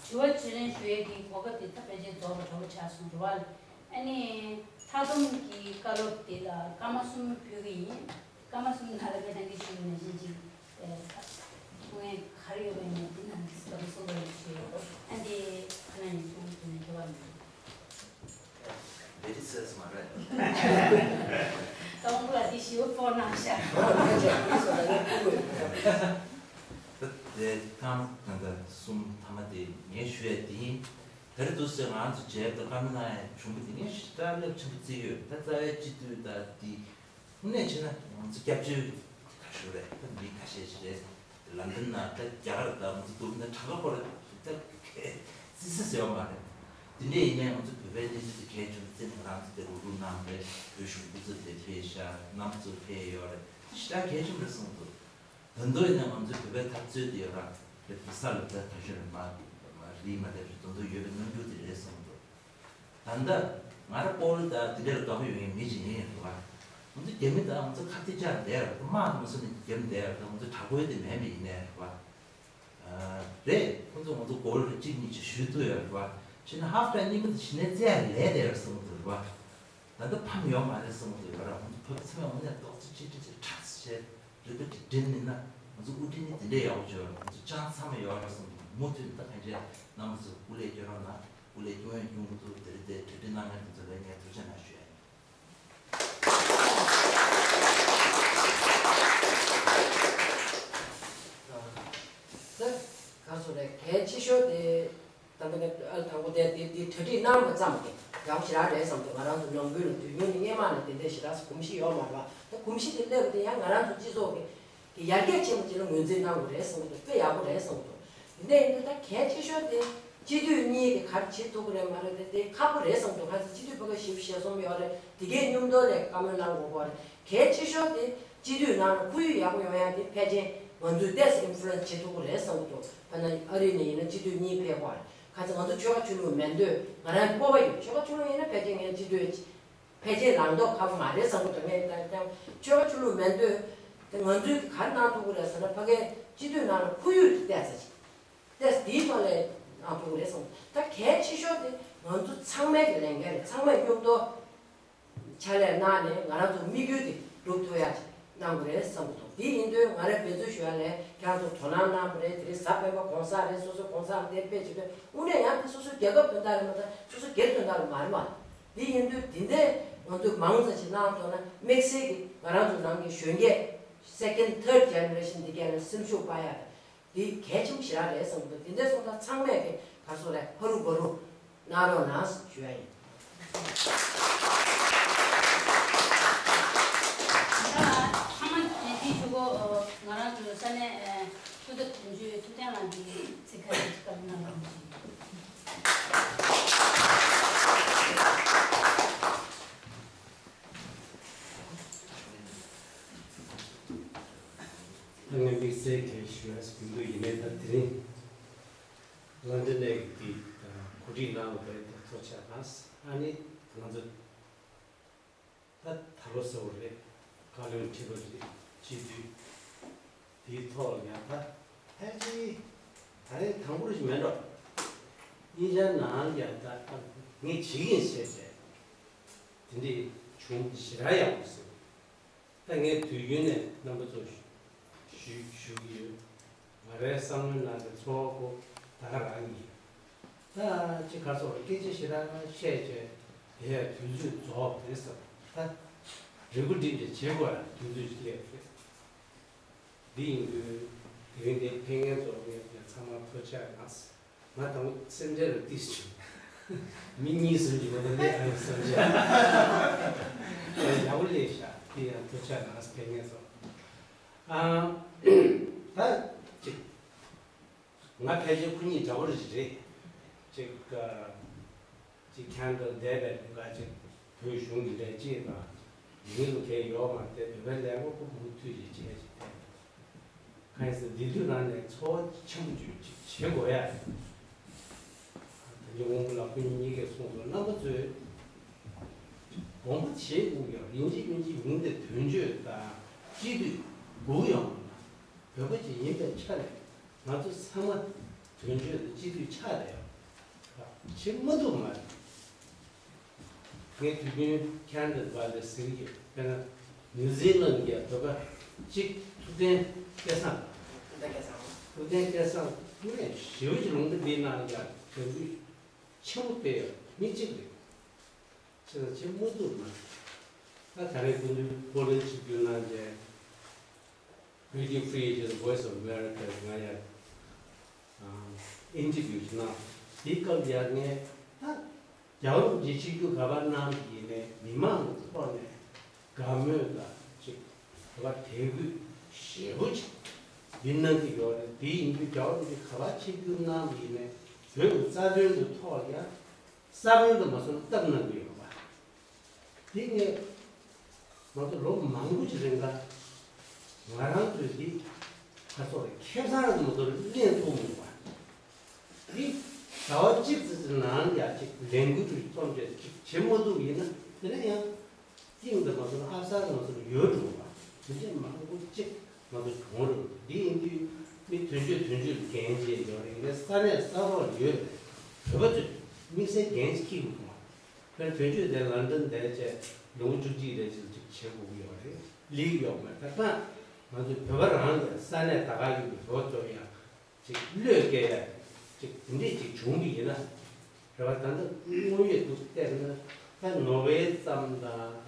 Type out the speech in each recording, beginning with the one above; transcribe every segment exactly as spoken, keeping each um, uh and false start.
དྲི་བ་དྲིས་ལན་ཞུ་ཡས་ཀྱི་གོ་སྐབས་དེ་ད་ཕལ་ཆེར་རྫོགས་པ་འདྲ་པོ་ཆགས་སོང་རེད་བ། ཨ་ནི་མཐའ་སྡོམ་གྱི་བཀའ་སློབ་དེ་ལ་སྐར་མ་གསུམ་ཕུལ་གྱི་ཡིན། སྐར་མ་གསུམ་ནང་ལ་ངས་ད་གིན་ཞུས་པ་ནང་བཞིན་ཅིག་ཨེ། ཐུགས་འགན་ག་རེ་ཡོད་པ་ཡིན་ན་དེ་ནང་གི་སྐབས་གསུངས་པ་ཡིན་ཞུས་ཡོད། ཨ་འདི་ཁ་ན་ཡིན་གསུངས་དུས་ནས་དྲི་བ་མེད། Very serious མ་རེད། ཏོང་ཕུ་ལ་འདི་ཞིབ་པོ་ཕོག་གནང་ཤག་ད་དེ་རྐང་ད་ལྟ་གསུམ་མཐའ་མ་དེ་ངས་ཞུ་ཡ་དེ་ཡིན། ད་རེས་འདུག་སེ་ང་ཚོ་མཇལ་དུ་བཀའ་མོལ་གནང་ཡ་བྱུང་བ་དེ་ངས་ཞེ་དྲག་རླབས་ཆེན་པོ་བརྩི་ཡོད། ད་རྩ་བའི་སྤྱི་འཐུས་ད་འདི་དངོས་གནས་བྱས་ན་ང་ཚོ་སྐྱབས་བཅོལ་ག་ཞུ་རེད། ད་མི་ཁ་ཤས་ཤིག་རེད། ལན་ཌན་ན་ད་རྒྱ་གར་ད་ང་ཚོ་འདུག་ན་གྲངས་ཀ་སྐོར་ད་ཙི་ཙི་ཟེར་བ་མ་རེད། དེ་འདྲས་ཡིན་ནའི་ང་ཚོ་བོད་པའི་གནས་ཚུལ་དེ་གལ་ཆེན་པོ་བརྩིས་ནས་ང་རང་ཚོ་དེ་རུག་རུག་གནང་རེད། བོད་གཞུང་སྐུ་ཚབ་དེ་ཕེབས་ཤག་རྣམ་པ་ཚོ་ཕེབས་ཡོད་རེད། དེ་ཞེ་དྲག་གལ་ཆེན་པོ་རེད་བསམ་འདུག་ད་དུང་ཡིན་ནའི་ང་ཚོའི་བོད་པའི་འཐབ་རྩོད་དེ་ཡོད་ར་རེད། དེ་ས་ལ་ད་ད་ཤོད་རེད་མ་མ་རིག་མ་རེད། ད་དུང་ཡོད་པའི་རྣམ་འགྱུར་དེ་རེད་བསམ་འདུག་ད་ལྟ་ང་རང་སྤོ་ལོ་དང་དེ་འདྲ་ལ་དགའ་པོ་ཡོད་མཁན་མི་ཅིག་ཡིན་རེད་བ། ང་ཚོ་རྒྱ་མི་དང་ང་ཚོ་ཁ་གཏད་བཅག་བསྡད་རེད། དམག་དམག་སོ་ནས་རྒྱ་མི་བསྡད་རེད། ང་ཚོ་དྲག་པོའི་དེ་མེད་མི་ཡིན་ནའི་རེད་བ། རེད། ཁོང་ཚོ་ང་ཚོ་གོ་ལ་གཅིག་གཉིས་ཅིག་ཞུས་ཐུབ་ཡོད་རེད་བ། བྱས་ན་ཧབ་ཊ་ཊའིམ་གཉིས་པ་དེ་གཞི་ནས་རྩེ་ཡ་ལས་བསྡད་ཡོད་བསམ་གྱི་འདུག་རེད་བ། ད་ལྟ་ཕམ་ཡོད་མ་རེད་བསམ་གྱི་འདུག་ཡོད་ར། ང་ཚོ་བོད་པ་ཚང་མས་དངོས་གནས་རྡོག་རྩ་གཅིག་སྒྲིལ་བྱས་དྲག་ཙམ་བྱས་རེ་བ་ཅིག་སྒྲིམ་མིན་ན་ང་ཚོ་དབུ་ཁྲིད་ནི་དེ་འདྲས་ཡག་པོ་བྱོས་ར། ང་ཚོ་ཅང་ཚང་མ་ཡོད་ར་བསམ་གྱི་འདུག་མུ་མཐུད་ད་གང་བྱས་རྣམ་པ་ཚོ་སྐུ་ལས་སྐྱོན་རོགས་གནང་། སྐུ་ལས་སྐྱོན་ཡོད་སྐྱོན་གྱི་འདུག་དེ་རིང་དེ་གྲ་སྒྲིག་གནང་མཁན་དེ་ཚོ་ལ་ངས་ཐུགས་རྗེ་གནང་ཞུ་ཡ་ཡིན། ད་ག་ཚོད་རེད། གལ་ཆེ་ཤོས་དེ་ད་ལྟ་ནས་ཨ་དང་པོ་དེ་དེ་དེ་གྲ་སྒྲིག་གནང་བ་ཙམ་གྱིས་ཡག་པོ་ཞེ་དྲག་རེད་བསམ་གྱི། ང་རང་ཚོ་ནང་ཁུལ་ལ་དུས་རྒྱུན་ནས་སྔོན་མ་ནས་དེ་འདྲས་ཞེ་དྲག་གོམས་གཤིས་ཡོད་མ་རེད་བ། ད་གོམས་གཤིས་དེ་སླེབས་པ་དེ་ཡང་ང་རང་ཚོ་སྤྱི་ཚོགས་ཀྱི་གི་ཡར་རྒྱས་ཆེན་པོ་ཅིག་ལ་ངོས་འཛིན་གནང་དགོས་རེད་བསམ་གྱི་འདུག་དཔེ་ཡག་པོ་རེད་བསམ་གྱི་འདུག་དེ་འདྲ་ཡིན་དུས་ད་གལ་ཆེ་ཤོས་དེ་སྤྱི་འཐུས་གཉིས་ཀྱིས་ག་རེ་བྱེད་ཐུབ་ཀྱི་རེད་མ་རེད་དེ་དེ་ཁག་པོ་རེད་བསམ་གྱི་འདུག་གང་ཟེར་སྤྱི་འཐུས་ཕ་གི་བཞི་བཅུ་ཞེ་གསུམ་ཡོད་རེད། དེ་གའི་མཉམ་དུ་ལ་བཀའ་མོལ་གནང་དགོས་ཀྱི་རེད། གལ་ཆེ་ཤོས་དེ་སྤྱི་འཐུས་ནང་ལ་ཁོར་ཡུག་ཡག་པོ་ཡོང་ཡ་དེ་ཕལ་ཆེར་ང་ཚོས་ཏོག་ཙམ་ཨིན་ཕུ་ལུ་ཨེན་སི་བྱེད་ཐུབ་ཀྱི་རེད་བསམ་གྱི་འདུག་དཔེར་ན་ཨ་རི་ནས་ཡིན་ན་སྤྱི་འཐུས་གཉིས་ཕེབས་ཀྱི་རེད། གང་ཟེར་ང་ཚོ་ཆོལ་ཁ་ཆོས་ལུགས་མི་འདོད་ང་རང་སྤོབས་པ་ཡོད། ཆོལ་ཁ་ཆོས་ལུགས་ཡིན་ན་ཕལ་ཆེར་ངའི་སྤྱི་འཐུས་ཕལ་ཆེར་ལངས་མདོག་ཁ་པོ་མ་རེད་བསམ་གྱི་འདུག་ངས་ད་ཀྱང་ཆོལ་ཁ་ཆོས་ལུགས་མི་འདོད་དེ་ང་ཚོས་ག་རེ་གནང་ཐུབ་ཀྱི་རེད་ཟེར་ན་ཕ་གིའི་སྤྱི་འཐུས་ནང་ལ་ཁོར་ཡུག་དེ་ཏོག་ཙམ་ཅིག་ཏོག་ཙམ་དེའི་ཐོག་ལ་གནང་ཐུབ་ཀྱི་རེད་བསམ། ད་གལ་ཆེ་ཤོས་དེ་ང་ཚོ་ཚང་མའི་གི་ལས་འགན་རེད། ཚང་མས་མཉམ་དུ་ཕྱག་ལས་གནང་ནས་ང་རང་ཚོ་དམིགས་ཡུལ་དེ་འགྲུབ་ཐུབ་ཡ་ཅིག་གནང་དགོས་རེད་བསམ་གྱི་འདུག་དེ་ཡིན་དུས་ང་རས་འབད་བརྩོན་ཞུ་ཡ་ལས་ཁྱེད་རང་ཚོ་དོ་སྣང་གནང་བ་རེད། དེ་རིང་གཟའ་སྤེན་པ་གུང་སེང་རེད། སོ་སོའི་གུང་སེང་དེ་དཔེ་བྱེད་དུས་དངོས་གནས་ཡང་དེ་སོ་སོའི་རྒྱལ་ཁབ་དོན་དག་རེད་མ་གཏོགས་སོ་སོའི་སྒེར་དོན་དག་རེད་མ་རེད་མ། དེ་ཡིན་དུས་དེ་འདྲས་ང་ཚོས་མང་ཙམ་ཞིག་གནང་ཐུབ་ན་དམིགས་བསལ་གྱི་ང་རང་ཚོ་ནང་གི་གཞོན་སྐྱེས་second third generation འདི་གས་ལ་སེམས་ཤུགས་སྤར་ཡ་དང་། འདི་གལ་ཆེན་པོ་ཞེ་དྲག་རེད་བསམ་གྱི་འདུག་དེ་འདྲ་སོང་ཙང་ཚང་མས་ཀྱི་ག་སོ་རེད་ཧ་རུ་བ་རུ་གནང་རོགས་གནང་ཞུ་ཡ་ཡིན། ད་ཚང་མ་འདི་ཞུ་གོ། ང་རང་ཚོའི་ས་གནས་སྐུ་ཚབ་དོན་གཅོད་ཐུབ་བསྟན་ལགས་འདི་ཚིག་ཁ་ཤས་བཀའ་གནང་རོགས་གནང་། ད་ངས་དམིགས་བསལ་གྱི་ཞུ་ཡ་ཞིག་ཡོང་གི་ཡིན་ནའི་ད་དེ་རིང་ལན་ཌན་ནས་ཀྱི་གོ་སྒྲིག་གནང་བ་དེ་ཐུགས་རྗེ་ཆེ་གནང་། ཨ་ནི་ང་ཚོ་ད་ད་ལོ་གསར་པ་རེད། བཀའ་བློན་ཁྲི་པ་རེད། སྤྱི་འཐུས་དེའི་ཐོག་ལ་ཡང་ད་ཕལ་ཆེར་ད་རེས་དང་པོ་རེད་མེད་འགྲོ། དབྱིན་ཇིའི་ནང་ཡང་ད་ངས་བྱེད་ཀྱི་ཡིན་ཟེར་བྱས་དེ་འདྲས་བྱུང་ཞེ་དྲག་ཡག་པོ་ཟེར། ད་ངས་དུས་རྒྱུན་ནས་རྣམ་པ་ཚོ་ཞུ་ཞུ་གི་ཡོད། ང་རའི་བསམ་བློའི་ནང་གི་ཚོར་བ་ཁོ་ད་ག་རང་ཡིན། ད་ཅི་ག་སོགས་སྐད་ཆ་ཞེ་དྲག་བཤད་བྱས་དེ་ཡང་དུས་ཚོད་རྫོགས་པ་རེད་བསམ། ད་རེ་སྒུག་འདི་འདྲ་བྱེད་དགོས་ཡ་དུས་ཚོད་ཅིག་སླེབས་རེད། འདི་ཡིན་དུས་དེ་རིང་འདིར་ཕེབས་མཁན་ཚོ་ངས་ཚང་མ་ཐུགས་རྗེ་ཆེ་གནང་། ང་དང་སེམས་ཁྲལ་ལ་ཏིས་བྱུང་། མི་གཉིས་གསུམ་གྱིས་མ་གཏོགས་སླེབས་ཨ་ཡོང་བསམ་བྱས། ཡག་པོ་སླེབས་ཤག་དེ་ཡང་ཐུགས་རྗེ་གནང་ཕེབས་མཁན་ཚོ། ཨ། ད་ཅིག་ང་ཕལ་ཆེར་ཁོ་གཉིས་འདྲ་པོ་རེད་རེད། ཅིག་ཅིག་ཁྱང་དང་འདས་པའི་ལུང་ག་ཅིག་བོད་གཞུང་གི་ལས་བྱེད་དང་མི་ལུ་གས་ཡོག་མ་དེ་བོད་པའི་ལས་ཀ་ཁོ་མུ་མཐུད་ལས་བྱེད་ཅིག་དེ་གང་ཡིན་ཟེར་འདི་དུས་ནང་ནས་འཚོ་བ་ཆེན་པོ་ཅིག་བྱེད་དགོས་ཡ། ད་ཉི་ཧོང་ལ་ཁོ་གཉིས་ཀས་གསུངས་སོང་རྣམ་པ་ཚོས་དགོངས་པ་བཞེས་དགོས་ཀྱང་ཡིན་གཅིག་མིན་གཅིག་མིང་དེ་དོན་གཅོད་དང་སྤྱི་འཐུས་དགོས་ཡོང་བ་ན་བོད་པ་ཅིག་ཡིན་པའི་ཆ་ནས་ང་ཚོ་ཚང་མ། དོན་གཅོད་དང་སྤྱི་འཐུས་ཆགས་བསྡད་ཡོད། བྱེད་མ་ཐུབ་མ་རེད། ངས་དུས་རྒྱུན་ཁེ་ན་ཌ་པ་ལ་ཟེར་གྱི་ཡོད། དཔེར་ན་ནིའུ་ཛི་ལན་གྱི་བོད་པ་གཅིག་ཐུབ་བསྟན་སྐལ་བཟང་། ཐུབ་བསྟན་སྐལ་བཟང་། ཐུབ་བསྟན་སྐལ་བཟང་ངས་ཞེ་པོ་ཅིག་ལུང་བསྟན་འདི་གནང་ཀྱང་དོན་གཅོད་ཆེན་པོ་དཔེ་ཡོད་མི་གཅིག་རེད། ཆེ་ན་ཆེ་མ་ཐུབ་མ། ད་ད་རེས་སྐུ་མདུན་ཕོ་ལན་ཆིབས་བསྒྱུར་གནང་རྗེས་Radio Free Asia Voice of America ང་ཡ་ཨིན་ཊར་བིའུ་ཞིག་གནང་། དེའི་སྐབས་ཡ་ངས་ད་རྒྱལ་བ་རིན་པོ་ཆེ་ཆིབས་བསྒྱུར་ག་པར་གནང་གི་ཡིན་ནའི་མི་མང་གི་ཐོག་ནས་དགའ་མོས་དང་ཅིག་ག་པར་དད་གུས་ཞེ་པོ་ཅིག་འདི་གནང་གི་ཡོད་རེད། དེ་ཡིན་དུས་རྒྱལ་བ་རིན་པོ་ཆེ་ག་པར་ཆིབས་བསྒྱུར་གནང་གི་ཡིན་ནའི་བོད་ཀྱི་རྩ་དོན་གྱི་ཐོག་ལ་ཡ། ས་བོན་དུ་མ་སོང་སྟབས་གནང་གི་ཡོད་པ། དེ་ངས་ང་ཚོ་ལོ་མང་པོ་ཞིག་རིང་ལ་ང་རང་ཚོས་འདི་ཁ་སོགས་ལ་ཁེ་བཟང་དུ་མ་སོང་ལེན་ཐུབ་མེད་པ། འདི་ཟླ་བ་གཅིག་ཙམ་ནང་ཡ་གཅིག་ལས་འགུལ་ཅིག་ཐོན་བྱས་ཅིག་བྱེད་མ་ཐུབ་ཡིན་ན་དེ་ནས་ཡང་། ཏིང་དང་མ་སོང་ཨ་གསར་མ་སོང་ཡོད་འགྲོ་བ། དེ་འདྲས་མང་པོ་གཅིག་ང་ཚོ་གྲོངས་རེད། འདི་ཡིན་དུས་མི་དོན་གཅོད་དོན་གཅོད་ལ་འགན་བཞེས་ཡོད་རེད། ས་གནས་ས་ཐོག་ཡོད་རེད། བོད་པ་ཚོས་དམིགས་བསལ་འགན་ཅིག་འཁྱེར་དགོས་མ། དཔེར་ན་དོན་གཅོད་དེ་ལན་ཀྲན་བསྡད་བྱས་ལོ་ངོ་བཅུ་གཅིག་རེ་ཅིག་ཅིག་བྱེད་དགོས་ཀྱི་ཡོད་རེད། ལིག་ཡོད་མ་རེད། ད་ལྟ་ང་ཚོ་བོད་པ་རང་གི་ས་གནས་ད་ག་ཡོད་པའི་བོད་ཚོ་ཡང་། ཅིག་བློས་བཀལ་ཡ་ཅིག་དེ་འདྲས་ཅིག་བྱུང་གི་ཡིན་ན། རེ་བ་ད་ལྟ་དངོས་ཡོད་དུ་བལྟས་ན་ད་ནོར་ཝེ་ཙམ་དང་།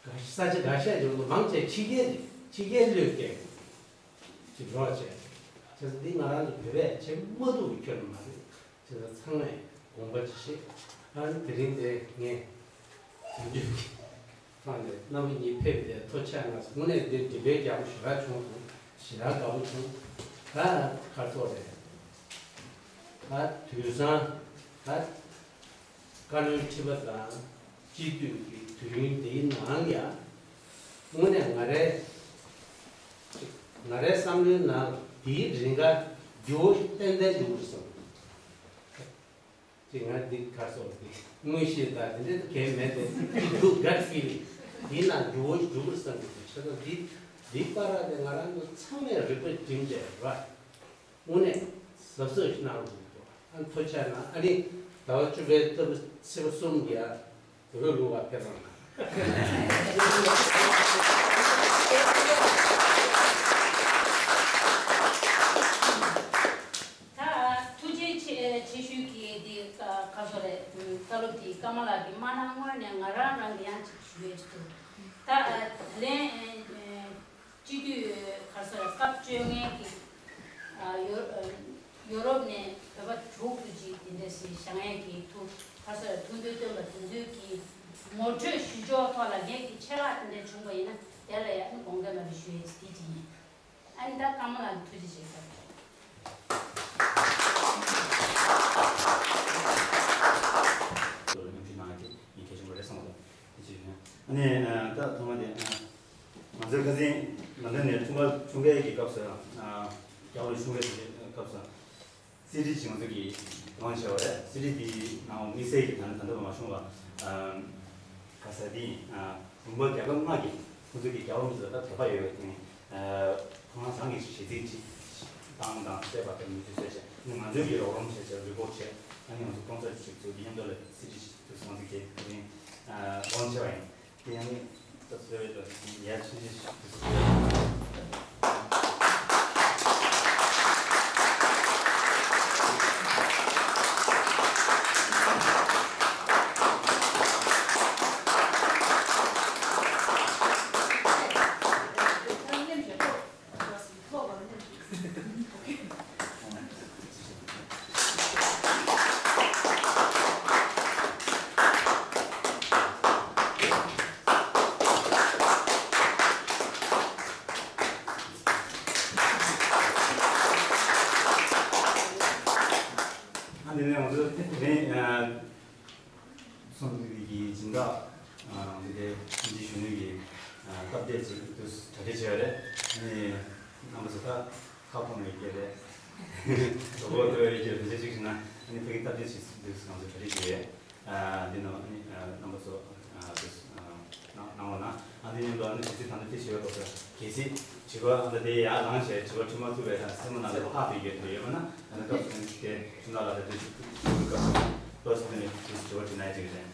ས་ཆ་འགའ་ཤས་ཅིག་ལ་མང་ཆེ་ཕྱི་རྒྱལ་རེད། ཕྱི་རྒྱལ་བློས་བཀལ་ཅིག་རོགས་བྱས། བྱས་ཙང་འདི་ང་རང་ཚོ་བོད་པས་བྱེད་མ་ཐུབ་པའི་ཁྱོན་ནས་མ་རེད། བྱས་ཙང་ཚང་མས་དགོངས་པ་ཅིག་བཞེས། ཨ་ནི་དེ་རིང་དེ་ངས་དེ་འདྲས་ཀྱི། ཁོང་ནས་རྣམ་པ་གཉིས་ཕེབས་ཏེ་ཐུགས་རྗེ་གནང་སོང་། དངོས་གནས་འདིར་འགྲེམས་སྤེལ་རྒྱག་པ་ཞེ་དྲག་བྱུང་སོང་། ཞེ་དྲག་དགའ་པོ་བྱུང་། ད་ཁ་སོགས་རེད། ད་དུས་སང་ད་བཀའ་བློན་ཁྲི་པ་དང་སྤྱི་འཐུས་ཀྱི་དུས་ཡུན་འདིའི་ནང་ཡང་དངོས་གནས་ང་རའི་ང་རའི་བསམ་བློའི་ནང་འདིའི་རིང་ག་འགྱུར་བ་ཏན་ཏན་འགྲོ་གི་རེད་བསམ། ཅིག་ང་འདི་གར་སོང་སྟེ་མངོན་ཤེས་དང་དེ་འདྲའི་གང་མེད་དེ་འདུག gut feeling འདི་ན་འགྱུར་བ་འགྲོ་གི་བསམ་གྱི་འདུག་བྱས་ཙང་འདི་འདི་པར་ར་དེ་ང་རང་ཚོ་ཚང་མས་རིག་པ་བསྒྲིམས་བྱས་ར་དངོས་གནས་གཟབ་གཟབ་ཞིག་གནང་རོགས་གནང་། ཨ་ཐུགས་རྗེ་གནང་། ཨ་ནི་ཟླ་བ་བཅུ་པའི་སྐབས་ཚེས་པ་གསུམ་གྱི་ཨ་བོད་ལུགས་པ་ཕེབས་རོགས་གནང་། ད་ཐུགས་རྗེ་ཆེ་ཆེ་ཞུ་གི་འདི་ཁ་སོ་རེད། བཀའ་སློབ་འདི་ཀརྨ་ལགས་ཀྱིས་མ་གནང་སྔོན་ནས་ང་རང་རང་གི་ཡང་ཅིག་ཞུ་ཡས་ཅིག་འདུག་ད་ད་ལན་སྤྱི་འཐུས་ཁ་སོ་རེད། སྐབས་བཅོ་ལྔའི་གི་ཡོ་ཡོ་རོབ་ནས་བོད་པ་དྲུག་ཏུ་ཅིག་དེ་འདྲ་ཞིག་བཞེངས་ཡས་ཀྱི་ཐུགས་ཁ་སོ་རེད། ཐུགས་འདུན་བཏོན་པ་དེ་ཚོའི་གི་ངོ་སྤྲོད་ཞུ་ཕྱོགས་ཐོག་ལ་ངས་ཀྱི་ཆད་ལྷག་དེ་འདྲ་བྱུང་པ་ཡིན་ན་དེ་ལ་ཡང་དགོངས་འགལ་མ་རེད་ཞུ་ཡས་ཅིག་དེ་ཅིག་ཡིན། ཨ་ནི་ད་ཀརྨ་ལགས་ཐུགས་རྗེ་ཆེ་ཞུ། ལོ་ལ་སྙོམས་ཞུགས་གནང་ཡ་དེ་ཡིན་གལ་ཆེན་པོ་རེད་བསམ་གྱི་འདུག་དེ་ཅིག་ཡིན། ཨ་ནི་ད་ཐོག་མ་དེ་ང་ཚོའི་ཁ་སང་ལོན་ཌོན་ནས་འཁྲུངས་སྐར་འཁྲུངས་སྐར་གྱི་སྐབས་སུ་རྒྱལ་བ་རིན་པོ་ཆེ་འཁྲུངས་སྐར་གྱི་སྐབས་སུ། སི་ཌི་ཅིག་ང་ཚོ་གིས་ལོན་ཆི་བྱས་པ་རེད། སི་ཌི་དེའི་ནང་དམིགས་བསལ་གྱི་ད་ནི་ད་ལྟ་བར་མ་བྱུང་བ། ཨ་ག་ས་དེ་ཡིན། ཨ་ལུང་པ་བརྒྱ་དང་ལྔ་གི་ཁོང་ཚོ་གི་རྒྱལ་བ་རིན་པོ་ཆེ་ད་དད་པ་ཡོད་པའི་ཐོག་ནས། ཨ་ཁོང་རང་ཚང་གི་གཞས་ཚིག་ཅིག་བཏང་དང་བཤད་པ་དང་མི་ཚོས་བཤད་བྱས། ཨ་ནི་ང་ཚོས་ཀྱི་རོགས་རམ་བྱས་བྱས་རི་པོར་ཊི་བྱས། ཨ་ནི་ང་ཚོ་སྤོན་སར་ཅིག་བཙུགས་ཏེ་མཉམ་དུ་ལ་སི་ཌི་ཅིག་ཏུ་ང་ཚོ་གིས་དེ་རིང་ལོན་ཆི་བྱས་པ་ཡིན། དེ་ཡང་ད་སོ་བའི་ད་ཡ་ཆུང་ཆུང་ཞིག་ཏུ། ཨ་ནི་ང་ཚོ་དེ་རིང་ཨ་གསུང་འདུས་ཀྱི་སྦྱིན་བདག་ཨ་འདི་གའི་དབུ་འབྱེད་གཞོན་ནུ་ཡི་ཨ་སྟབས་བདེ་ཅིག་ཏུ་གྲ་སྒྲིག་བྱས་པ་རེད། ཨ་ནི་རྣམ་པ་ཚོ་ད་ཁ་སྐོམ་ཡོད་ཀྱི་རེད། གྲོད་ཁོག་ལྟོགས་ཡོད་ཀྱི་རེད། དེ་འདྲ་ཅིག་བྱུང་ན་ཨ་ནི་ཕ་གི་སྟབས་བདེ་ཅིག་ཏུ་ང་ཚོ་གྲ་སྒྲིག་བྱས་ཡོད། ཨ་འདི་ནང་ཨ་ནི་ཨ་རྣམ་པ་ཚོ་ཨ་ཏུ་ཨ། གནང་བ་ན། ཨ་འདི་མཉམ་དུ་ཨ་ནི་དུས་ཚོད་ད་ནི་དེ་བྱེད་པ་ཐོག་ཏུ་གལ་སྲིད་བྱིས་པ་ཨ་འདི་དེ་ཡར་ལངས་བྱས་བྱིས་པ་ཁྲིད་མ་ཐུབ་པའི་ད་སེམས་ནང་ལ་ཧ་ཐོན་གྱི་དེ་ཡོད་པ་ན། ཨ་ནི་སྐབས་སུ་དེ་ཁྲིམས་ཐག་ལ་དེ་དུས་ཚོད་སྐབས་སུ་སྐབས་སུ་དེ་ནས་དུས་ཚོད་བྱིས་པ་ཁྲིད་ན་ཡ་ཅིག་རེད།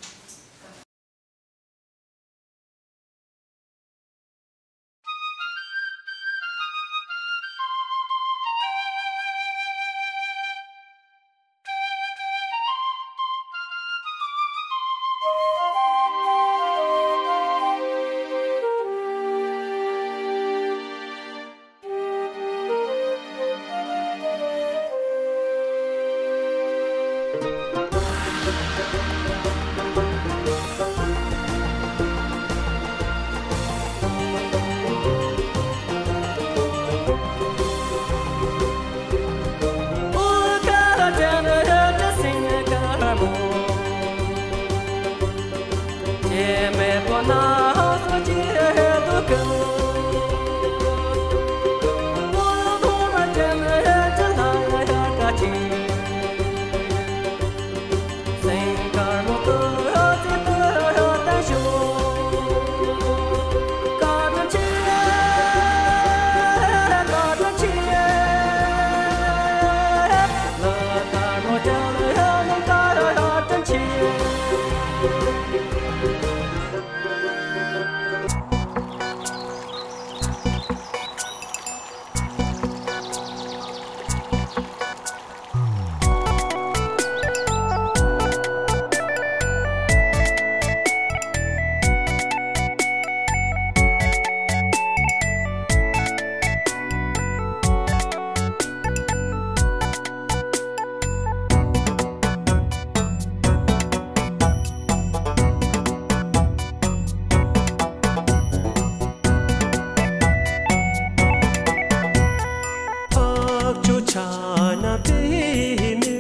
འཕགས་མཆོག་ཕྱག་ན་པདྨོ།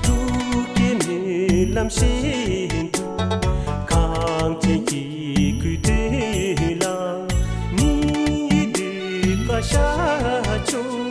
ཐུགས་བསྐྱེད་སྨོན་ལམ་བཞིན་དུ། གངས་ཅན་སྐྱེ་དགུའི་དོན་ལ། མི་ཡི་འདོད་པ་ཤར་ཕྱོགས།